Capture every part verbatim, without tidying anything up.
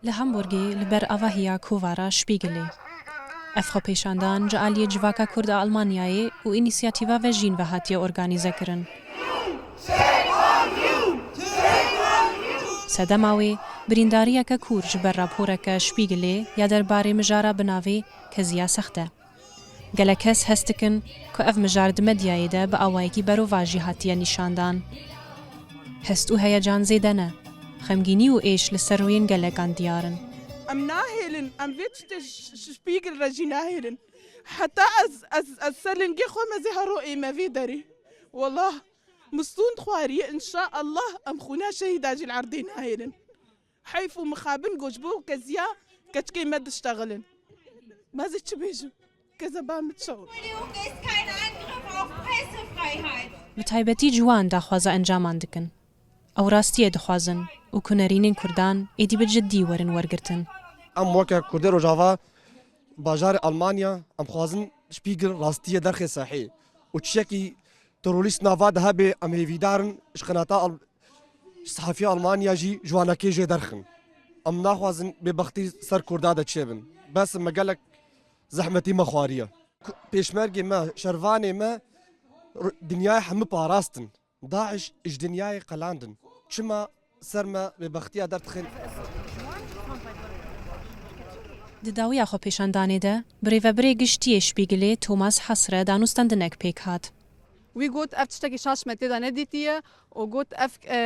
Li Hamburgê li ber avahiya kovara Spiegelê. Ev xwepêşandan ji aliyê Civaka Kurd a Almanyayê û Înîsiyatîva Vejîn ve hatiye organîze kirin. Sedema wê, birîndariyeke kûr ji ber raporeke Spiegelê ya derbarê mijara bi navê Keziya Sext e. Gelek kes hest dikin ku ev mijar di medyayê de bi awayekî berovajî hatiye nîşandan. Hest û heyecan zêde ne. Xemgînî û êş li ser rûyên gelekan diyar in. Em nahêlin, em vê tiştê ş-, ş-, Spiegel re jî nahêlin. Heta ez, ez, ez ser lingê xwe mezê hero ême vê derê. Wallah, mistûn dixwariye, înşaallah em xûna şehîda jî li erdê nahêlin. Heyf û mixabin ku ji bo keziya keçikê me diştexilin. Ma ez ê çi bêjim? Keza ba min çawa? Entschuldigung ist kein Angriff auf Pressefreiheit. Bi taybetî ciwan daxwaza encaman dikin. Ew rastiyê dixwazin û ku nerînên Kurdan êdî bi ciddî werin wergirtin. Em weke Kurdê Rojava bajarê Almanya, em xwazin Spiegel rastiyê derxê sehî û çiyekî terorîst nava de hebe, em hêvîdar in ji qenata Al-, ji sehefiya Almanya jî ji wanekê jê derxin. Em naxwazin bêbextî ser Kurda de çêbin. Bes me gelek zehmetî me xwariye. Ku-, pêşmergê me, şervanê me r-, dinyayê hemû parastin. DAIŞ ji dinyayê qelandin. Çima ser me bêbextiya derdixin? Di dawiya xwepêşandanê de, birêvebirê giştî yê Spîgilê Thomas Hasre danûstandinek pêk hat. Wî got, ev tiştekî şaş me tê de nedîtiye û got, ev, e,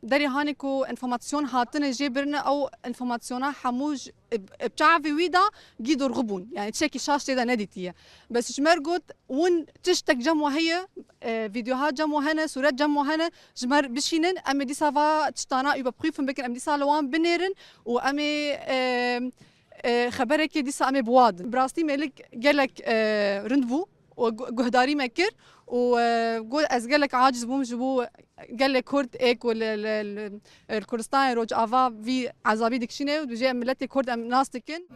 derê hanê ku înformasyon hatine jê birine, ew înformasyona hemû ji, e, e, çavê wî de gî dorxu bûn. Yani tiştekî şaş tê de nedîtiye. Bes ji me re got, win tiştek cem we heye, e, vîdeoha cem we hene, sûret cem we hene, ji me re bişînin, em ê dîsa va tiştana überprüfen bikin, em dîsa li wan binêrin û em ê, e, e, xeberekê dîsa em ê bi wan din. Bi rastî mêlik gelek, e, rind bû û gu-, guhdarî me kir û, e, got, ez gelek aciz bûm ji bo gelê Kurd ê ku li, li, li, li Kurdistanê Rojava vî ezabî dikişîne û dibêje em miletê Kurd em nas dikin.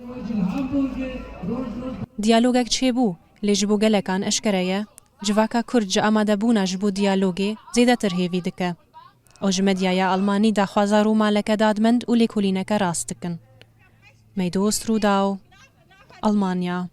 Diyalogek çêbû, lê ji bo gelekan eşkere ye, civaka Kurd ji amadebûna ji bo diyalogê zêdetir hêvî dike. Ew ji medyaya Almanî daxwaza rûmaleke dadmend û lêkolîneke rast dikin. Meydost Rûdaw, Almanya.